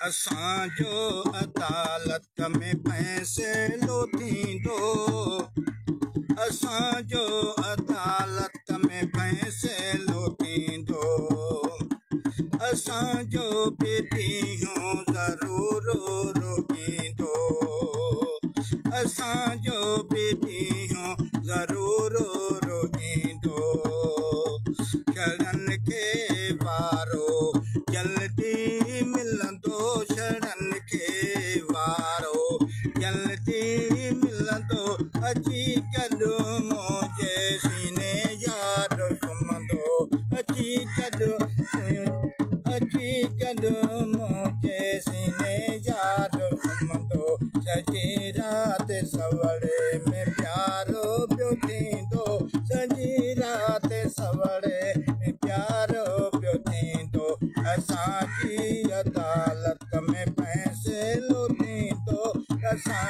असांजो अदालत में फ़ैसिलो थींदो, असांजो अदालत में फ़ैसिलो थींदो, असांजो बि ॾींहुं ज़रूरु ईंदो, असांजो बि ॾींहुं ज़रूरु ईंदो। छड़नि खे वारो जल्दी मिलंदो, छड़नि खे वारो जल्दी मिलंदो, अची गॾु मुंहिंजे सीने यार सुम्हंदो, अची गॾु, अची गॾु मुंहिंजे सीने यार सुम्हंदो। सॼी राति सवड़े में प्यारो पियो थींदो, सॼी राति सवड़े में प्यारो पियो थींदो, असांजी अदालत में फ़ैसिलो थींदो, असां